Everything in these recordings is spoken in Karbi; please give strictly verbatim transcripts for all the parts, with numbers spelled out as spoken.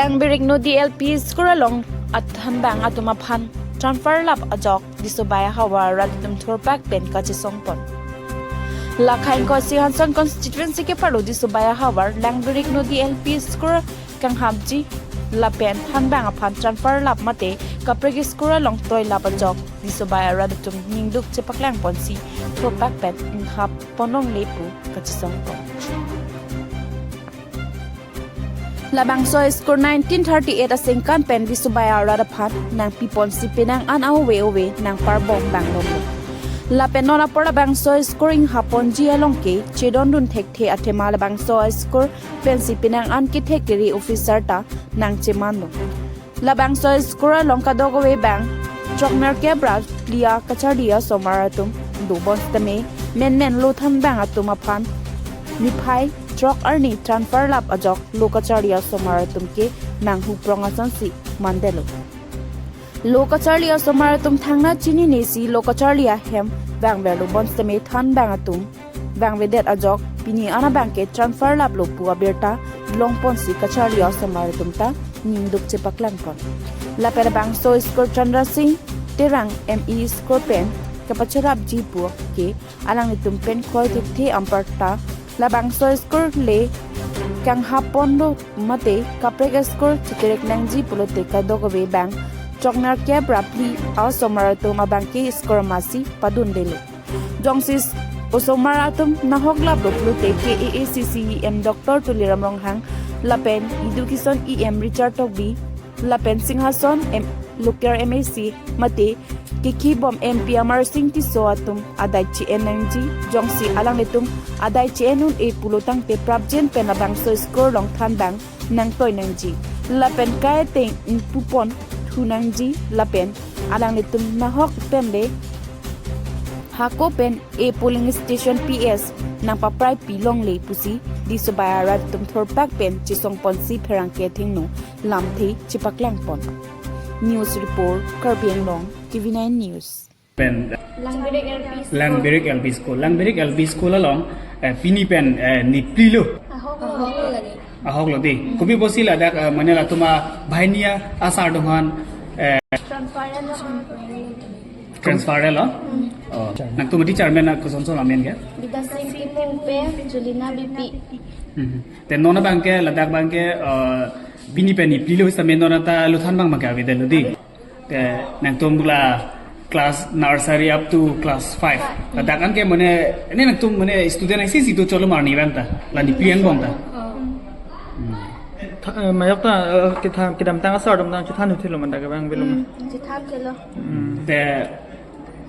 Langbirik Nodi L P School along athanbang atum aphan transfer lap ajok Disobai ahavar rat atum thurpak pen kachesongpon. Lakhai ingkoi isi Hansan constituency kepharlo Disobai ahavar Langbirik Nodi L P School kanghapji lapen thanbang aphan transfer lap mate kaprek school along toi lap ajok Disobai arat atum ningduk chepaklangponsi thurpak pen inghap ponlongle pu kachesongpon. Labangso school nineteen thirty-eight asengkan pen Disobai arat aphan nangpiponsi penang an ave ave nangparbom banglonglo. Lapen non apor labangso school inghapponji along ke chedondun thekthe athema labangso school pensi penang an kethek kere officer ta nangchemanlo. Labangso school along kadokave bang choknerkep ra phli akacharli asomar atum dobom sitame menmen lo thanbang atum aphan niphai throk arni transfer lap ajok lo kacharli asomar atum ke nanghuprong asonsi mandetlo. Lo kacharli asomar atum thangnath chininesi lo kacharli ahem vangverlo bonsitame thanbang atum vangvedet ajok pini an abang ke transfer laplo pu abirta longponsi kacharli asomar atum ta ningduk chepaklangpon. Lapen labangso school Chandra Singh Terang M E School pen kapacherapji pu ke alanglitum pen kroi thekthe anparta labangso school le kanghapponlo mate kaprek school cheterek nangji pulote kadokave bang choknerkep ra phli asomar atum abang ke school masi padundelo. Jongsi osomar atum nahok laplo pulote K A A C C E M Doctor Tuliram Ronghang lapen Education E M Richard Tokbi lapen Singhason M, Local M A C mate kekibom M P Amarsing Tisso atum adai che-en nangji, jongsi alanglitum adai che-en un-e pulo tangte prapjin pen labangso school along thanbang nangtoi nangji. Lapen kaiteng ingpupon thu nangji lapen alanglitum nahok pen le hako pen e polling station P S nangpapraipi longle pusi Disobai arat atum thurpak pen chesongponsi pherangke thengno lamthe chepaklangpon. News report, Karbi Anglong, T V nine News. Pen Langbirik L P School. Langbirik L P School. Langbirik L P School along, eh, pini pen, eh, niphli lo. Ahok lo. Ahok lo dei. Kopi pusi ladak, eh, mane latum abahini asar atum aphan, eh, transfer lo. Transfer lo? Hmm. Oh. Nangtum mati chairman na kosonson amen ke? Bidya Sing Timungpe, Julina Beypi. Hmm. Te non abang ke, ladak abang ke, eh, pini pen niphli lo sitame non ata lo thanbang abang ke avedetlo dei. Te nangtum la class nursery up to class five. Ladak an ke mane, ne nangtum mane student isi si do cholo marni bang ta. La niphli angbong ta. Oh. Hmm. Tha-, eh, mayok ta, eh, ketha-, kedamtang asar atum tang chethan uthilo manda ke bang belum. Hmm, chethan uthilo. Hmm. Te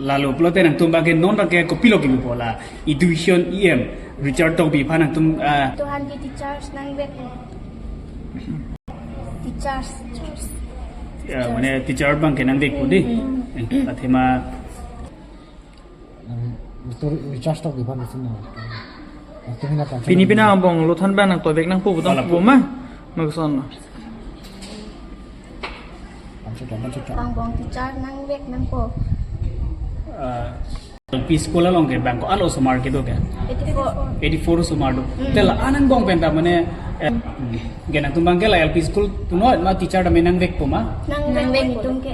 lalo pulote nangtum abang ke non abang ke kopilo kilupo la Education E M Richard Tokbi aphan nangtum, ah, Tuhan ke teachers nangvek. Teachers. Ya, mane teacher abang ke nangvekpo dei. Hmm. Eh, athema Nang, Mister Richard Tokbi aphan isi na. Nangtum hina kan pini pina angbong lo thanbang nangtoivek nangpo pu tang. Wala pu ma. Maksudna. Anchot, anchot. Angbong teacher nangvek nangpo. Ah, L P school along ke bang ko-an osomar kedo ke? Eighty-four. Eighty-four osomar do. Hmm. Te la-an angbong pen ta mane, eh, hmm. Ke nangtum abang ke la L P school punon ma teacher ta me nangvekpo ma? Nangvek. Nangvek itum ke.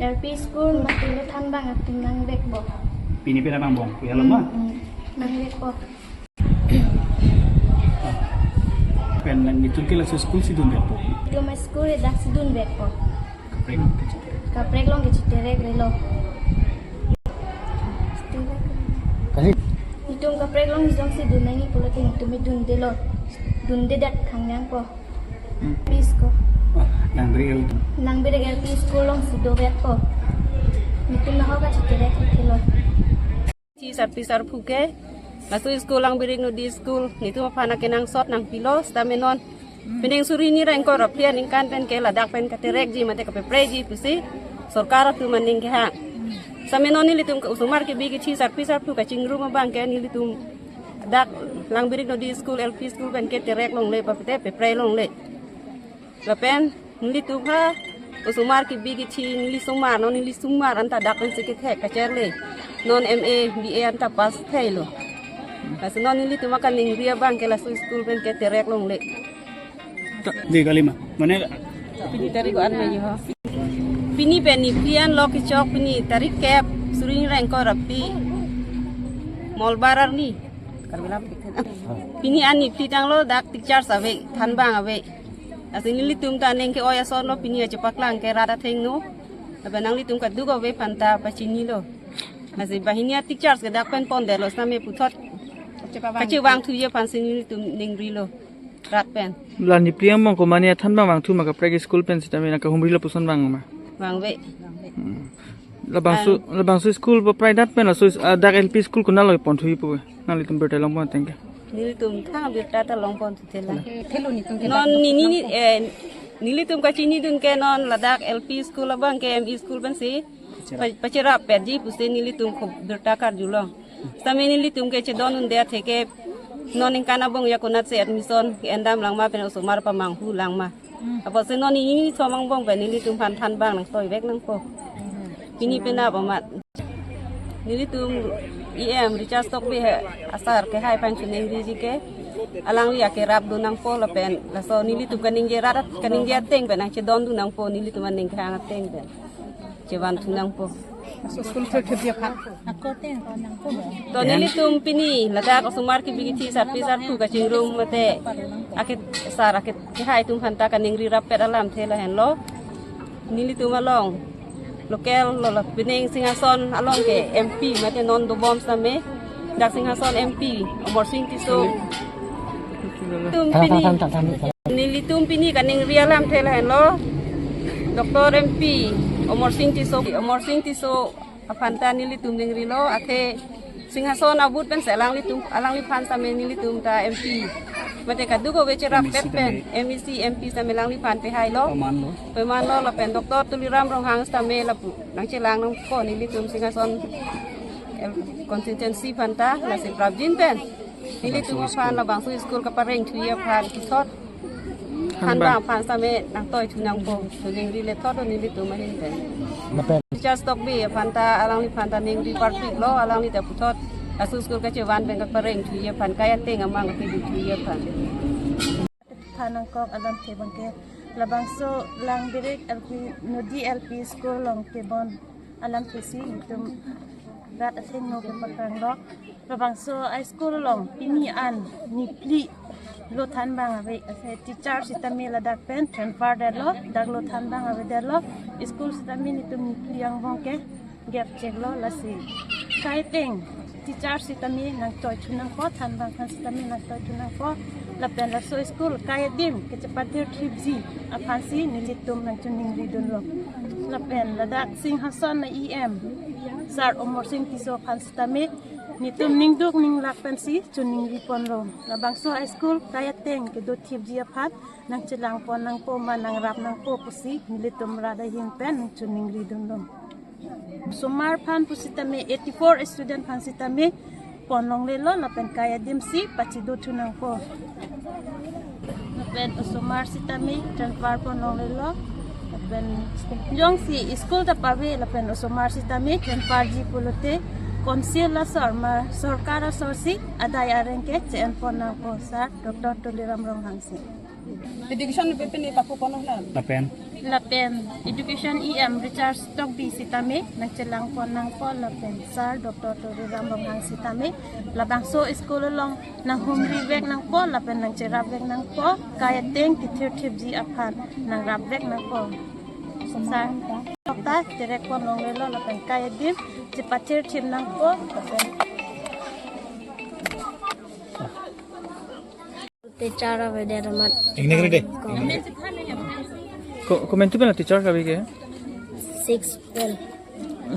L P school mati lo thanbang atum nangvekpo. Pini pina angbong, ya lo ma? Hmm, hmm. Nangvekpo. Pen nelitum ke laso school si dunvekpo. Lo ma school dak si dunvekpo. Kaprek. Kaprek along ke cheterek relo. Kali. Itum kaprek along jongsi dun nangji pulote itum dundelo. Dundedet thangnangpo. Hmm. L P school. Oh, Langbirik L P. Langbirik L P school along si dovekpo. Itum nahok kacheterek thelo. Chi sarpi sarpo ke, laso school Langbirik Nodi School, nelitum aphan akenangsot nangpilo, sitame non pining suri hini ra ingkoi ra phli aningkan pen ke ladak pen katerekji mate kapepreiji pusi sorkar atum aning kehang. Sitame non nelitum ke osomar kebi kethi sarpi sarpo kachingrum abang ke nelitum dak Langbirik Nodi School, L P school pen ke terek longle, papete peprei longle. Lapen nelitum ha osomar kebi kethi neli osomar, non neli osomar anta dak pensi kethek kacherle. Non M A, B A anta pass theilo. Lasi non nelitum akaningri abang ke laso school pen ke terek longle. Di kalima. Mane pini tarik ko-an ma ho. Pini pen niphli an lo kechok, pini tarik kep, suri ingkoi ra phli, Mongolbar arni. Pini an niphli tanglo, dak teachers ave, thanbang ave. Lasi nelitum ta aning ke-oi ason lo, pini achepaklang ke rat athengno. Lapen nanglitum kadokave aphan ta pachinilo. Lasi banghini a-teachers ke dak pen pondetlo, sitame puthot kachevangthuji aphansi nelitum ningrilo rat pen. La niphli angbong ko mane thanbang vangthu ma, kaprek school pen sitame nangkahumri lapuson vang ma? Vangve. Hmm. Labangso, labangso school paprek dak pen laso is-, ah, dak L P school konatlo ponthuji pu? Nanglitum birta longpon ateng ke. Nelitum thang birta ta longpon thuthe la. Non nini, eh, nelitum kachinidun ke non ladak L P school abang ke M E school pensi pa-, pacherap petji pusi nelitum ko birta karjulong. Sitame nelitum ke chedondunde athe ke non ningkan abong ya konatsi admission ke-endam lang ma pen osomar pamanghu lang ma. Apotsi non nini thom angbong pen nelitum aphan thanbang nangtoivek nangpo. Pini penap amat. Nelitum E M Richard Tokbi he asar kehai aphan chiningriji ke, alangli akerapdun nangpo lapen laso nelitum kaningje rat, kaningje ateng pen nangchedondun nangpo, nelitum aning kehang ateng pen chevanthu nangpo. Laso school thirty aphan. To nelitum pini ladak osomar kebi kethe sarpi sarpo kachingrum mate ake sar ake kehai atum aphan ta kaningri rappet alamthe lahenlo. Nelitum along local lo, lo pining Singhason along ke M P mate non dobom sitame, dak Singhason M P Amarsing Tisso. Tum pini, nelitum pini kaningri alamthe lahenlo. Doctor M P Amarsing Tisso, Amarsing Tisso aphan ta nelitum ningrilo, athe Singhason a-booth pensi alanglitum, alangliphan sitame nelitum ta M P mate kadokave cherap pet pen, M E C, M P sitame alangliphan pehailo. Pamanlo. Pamanlo lapen Doctor Tuliram Ronghang sitame lapu nangchelang nangpo nelitum Singhason L-, constituency aphan ta, lasi prapjin pen nelitum aphan labangso school kaparengthuji aphan kethot thanbang aphan sitame nangtoithu nangpo, chiningri lethot nelitum ahin pen. Lapen Richard Tokbi aphan ta, alangliphan ta ningri parpiklo, alangli ta puthot laso school kachevan pen kaparengthuji aphan, kai ateng amang kapiduthuji aphan. Than nangkok alamthe abang ke labangso Langbirik L P, Nodi L P school along kebon alamthesi itum rat athengno kepakangrok. Labangso a-school along pini an niphli lo thanbang ave, ase teacher sitame ladak pen transfer detlo, dak lo thanbang avedetlo, school sitame nitum niphli angbong ke gap cheklo, lasi kai ateng teacher sitame nangtoithu nangpo, thanbang aphan sitame nangtoithu nangpo, lapen laso school kai adim kachepathirthipji aphansi nelitum nangchiningridunlo. Lapen ladak Singhason a-E M Sir Amarsing Tisso aphan sitame nitum ningduk ninglak pensi chiningriponlo. Labangso a-school kai ateng kedothipji aphan nangchelangpon nangpo ma nangrap nangpo pusi nelitum rat ahin pen nangchiningridunlo. Osomar aphan pusitame eighty-four student aphan sitame ponlonglelo, lapen kai adimsi pachidothu nangpo. Lapen osomar sitame transfer ponlonglelo. Lapen jongsi school ta pave lapen osomar sitame transferji pulote council asor ma sorkar asorsi adai areng ke che-enpon nangpo Sir Doctor Tuliram Ronghangsi. Education ni pipin ni paku kono na. Lapen. Lapen Education E M Richard Tokbi sitame nangchelangpon nangpo lapen Sir Doctor Tuliram Ronghang sitame labangso school along nanghumrivek nangpo lapen nangcherapvek nangpo, kai ateng kethirthipji aphan nangrapvek nangpo. Sir, ta cherekponlonglelo lapen kai adim chepathirthip nangpo lapen teacher avedet amat. Ingnek rede. Ko-, komantu pen teacher kabi ke? Six pen.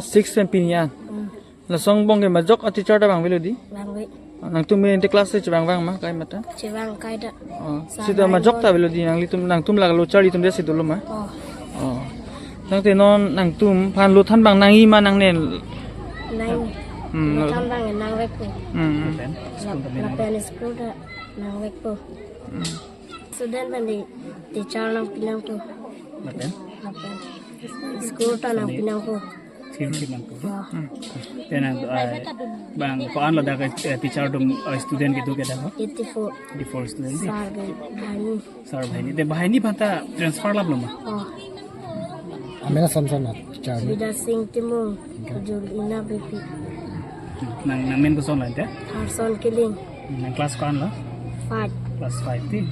Six pen pini an. Hmm. Laso angbong ke majok a-teacher ta vangvelo di? Vangve. Nangtum ante class si chevangvang ma kai mata? Chevang kai ta. Oh. Sita majok ta avelo di, nanglitum, nangtum lake lo charli atum desi dolo ma? Oh. Oh. Tangte non nangtum aphan lo thanbang nangji ma nangne? Nang. Hmm, lo lo. Thanbang nangvekpo. Hmm, hmm. Lapen school ta nangvekpo. Hmm. Student pen di teacher nangpi nangpo. Lapen? Lapen school ta nangpi nangpo. Sirsi mangko. Tena, ah, bang ko-an lo dak, eh, teacher atum, eh, student kedo ke dak lo? Eighty-four. Eighty-four student di. Sir ke bahini. Sir bahini. Te bahini aphanta transfer lap lo ma? Oh. Amen ason son na teacher ni. Sridhar Singh Timung. Jul ina B P. Nang, nangmen koson lo te? Harson Killing. Nang class ko-an lo? Five. Class five ti.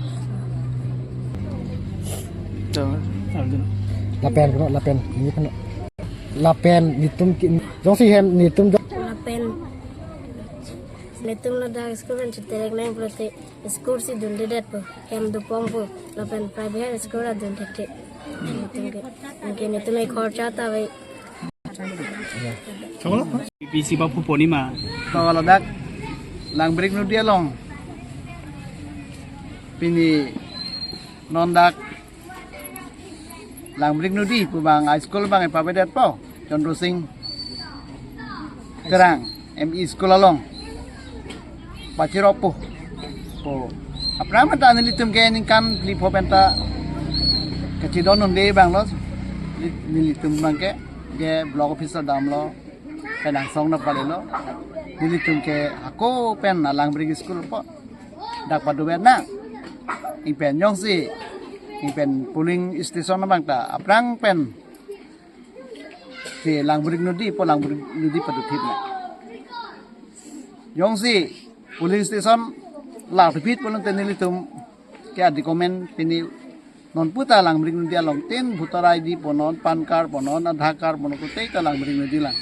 Lapen ko, lapen. Ini kan. Lapen nelitum ki, jongsi hem nelitum jong. Lapen nelitum ladak school kan cheterek nang pulote school si dundedet po. Hem dopong po. Lapen private school adun thekthek. Nelitum ke. Anke nelitum ke khorcha ta ave. P C ba phu poni ma. To ladak Langbrick Nodi along. Pini non dak Langbrick Nodi pu bang high school bang ipabedet po. Chandra Singh Terang M E school along. Pachirop po. Po. Aphrang ta nelitum ke ningkan phli pho penta kachidon unde bang lo. Neli-, nelitum bang ke, ke block officer damlo. Pen angsong na pale lo. Nelitum ke hako pen na Langbrick school po. Dak paduvet na. Ingpen jongsi. Ingpen polling station na bang ta. Aphrang pen. Si Langbrick Nodi po Langbrick Nodi paduthip na. Jongsi polling station la thipit pulote nelitum ke adi comment pini non puta Langbrick Nodi along tin voter I D po non, PAN card po non, Aadhaar card po non kutei ta Langbrick Nodi lang.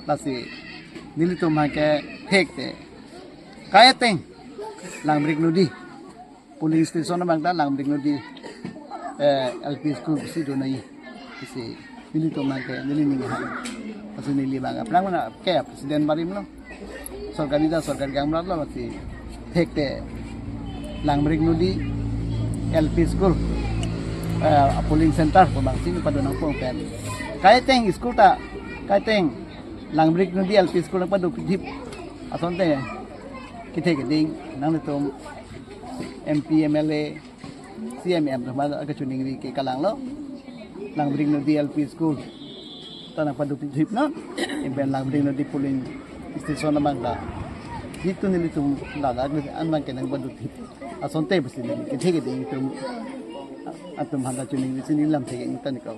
Lasi nelitum ha ke thekte. Kaiteng Langbrick Nodi polling station bang ta Langbrick Nodi, eh, L P school si do nai. Si nelitum bang ke neli ning hai. Pasi neli bang aphrang mana ke president barim lo. Sorkari ta sorkari kangmrat lo pasi thekte Langbrick Nodi L P school, eh, polling center pu bang si pado nangpo pen. Kaiteng school ta, kaiteng Langbrick Nodi L P school pado kidip asonte kithek keding nanglitum M P, M L A, C M, M atum aphan kachiningri ke kalang lo. Langbrick Nodi L P school ta nangpado kidip non. Ingpen Langbrick Nodi polling station abang ta. Itu nelitum ladak an bang ke nangpado kidip. Asonte pasi neli kithek keding itum atum aphan ta chiningri si neli lam thek ta ni kau.